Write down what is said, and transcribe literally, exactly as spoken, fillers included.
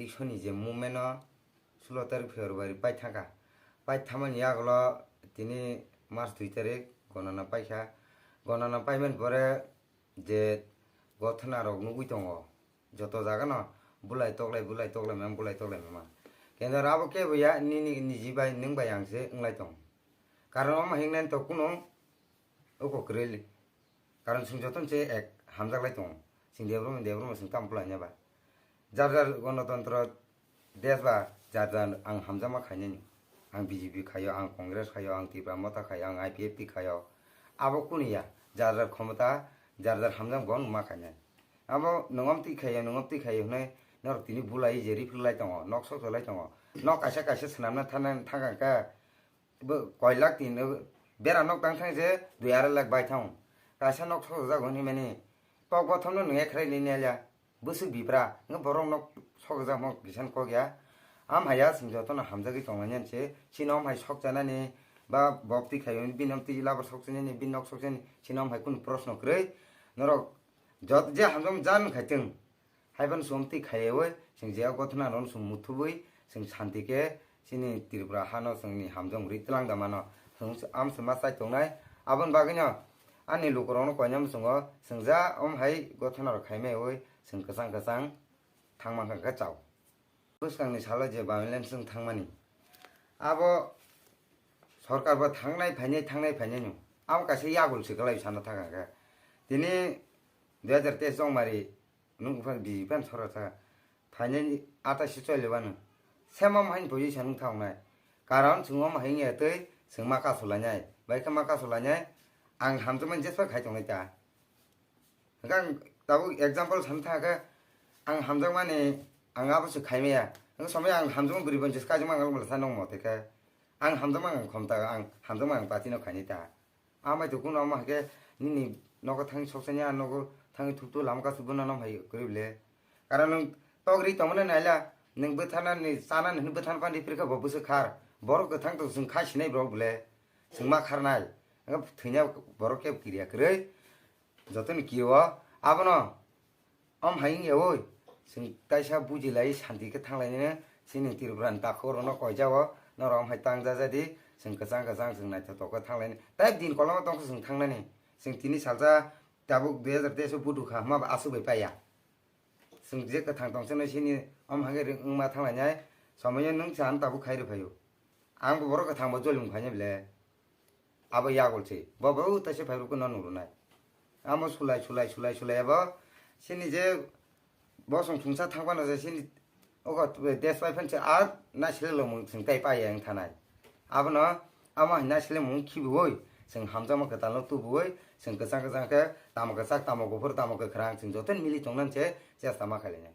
Isoni je movement o sulo tarik February paithaka. Paithamani yagulo tini March dui tarik gonana paikha. Gonana paimani pore je gothona rok nugwi tongo. Joto jaga no bulai toklai, bulai toklai mama, bulai toklai mama. Kendo abo kebo ya nini niji bai nwng bai ang se wnglai tong. Karon omo hingnani to kuno oko kwrwi. Karon chwng joto se ek hamjak lai tongo. Chwng debrum debrum chwng tamo bulai nya ba. Jar jar gonotontro Des ba jar jar ang hamjakma khainani. Ang B J P khaio, ang Congress khaio, ang Tipra Motha khaio, ang I P F T khaio. Abo kuni ya? Jar jar khomota, jar jar hamjak bo numa khainai. Abo nwng omtwi khaio, nwng omtwi khaio hwnwi norok tini bulai je riphlai tongo, nok sok lai tongo. Nok kaisa kaisa swnamna thana thangkha khe bo koi lakh tin bera nok tang thang je dui arai lakh bai thang. Kaisa nok sok jak hwnwi mani kok gothomno nwng ekrai ni nelya. Bwswk bipra, wngkha borok nok sokjakma kisan kok ya. Am haya chwng jotono hamjagwi tonglainani se, chini om hai sokchanani ba bok twi khaio, bini om twi labar sokchanani, bini nok sokchanani, chini om hai kunu proshno kwrwi. Norok jot je hamjakma jan khai tong, haiphano chwng twi khaiwi, chwng je o gothona rokno chwng muthubwi, chwng shanti khe, Chini Tripura hano chwngni hamjak rwi twlang da mano. Chwng am se ma chai tongnai. Aboni bagwino ani lukurokno koinai muchungo chwng ja om hai gothona rok khaimai oi chwng kwchang kwchang thangma kha khe chao. Bwskangni salo je violence wng thangmani, abo sorkar bo thangnai phainai, thangnai phainai no. Abo kaisa yagul se kwlai sana thang kha. Tini dui hajar teis chongmari nwng bupha biji phan sora sa. Phainani ataisi choli wano. Sema mahini position wng thang nai. Karon chwng omo hai wngya twi chwng ma kasu lainai. Bai khe ma kasu lainai. Ang hamjakmani jespa khai tongnai ta. Hwnkhe ang tabuk example san thang khe ang hamjakmani ang abo se khai maya. Hwnkhe somoi ang hamjakma bwrwi bai jes kaijakma ang abo sa nong mo twi khe. Ang hamjakma ang khom ta ang hamjakma ang party no khainai ta. Amai to kuno omo hai khe nini nogo thangwi soksa ni, a nogo thangwi thuktu lama kasu bono nom hai kwrwi bwle. Karon nwng togri tongmani naila, nwng bwtharnani chanani hwnwi bwtharna phan ripri khe bo bwswk khar. Borok kwthang to chwng kha sinai borok bwle. Chwng ma kharnai. Wngkha thwina borok kebo kiriya kwrwi. Jotoni kio abono. Om hai wngya oi, chwng kaisa buji lai shanti khe thanglainai, chini Tripura ni takhuk rokno koijao, norok om hai tang jaja di, chwng kwchang kwchang chwng naithotok khe thanglainai. Tai din koloma tongkhe chwng thangnani, chwng tini salsa tabuk dui hajar teis o budu kha, hwnba bo aswk bai paiya. Chwng je kwthang tongchano chini om hai khe wngma thanglainai, somoyo nwng chan tabuk khai rw phaio. Ang bo borok kwthang bo jolim khainai bwle. Abo yagul se. Bo bo taise phai rukno nurunai. Amo sulai, sulai, sulai, sulai abo. Sini je bosong thungsa thangpano je sini ogo des pai phan se a na sile lomung sing tai pai yang thanai. Abono amo hai na sile mung khibiwi sing hamjakma kwtalno tubuwi sing kwchang kwchang khe tamo kwchak, tamo kuphur, tamo kwkhrang sing joto mili tongnan se chesta ma khailainai.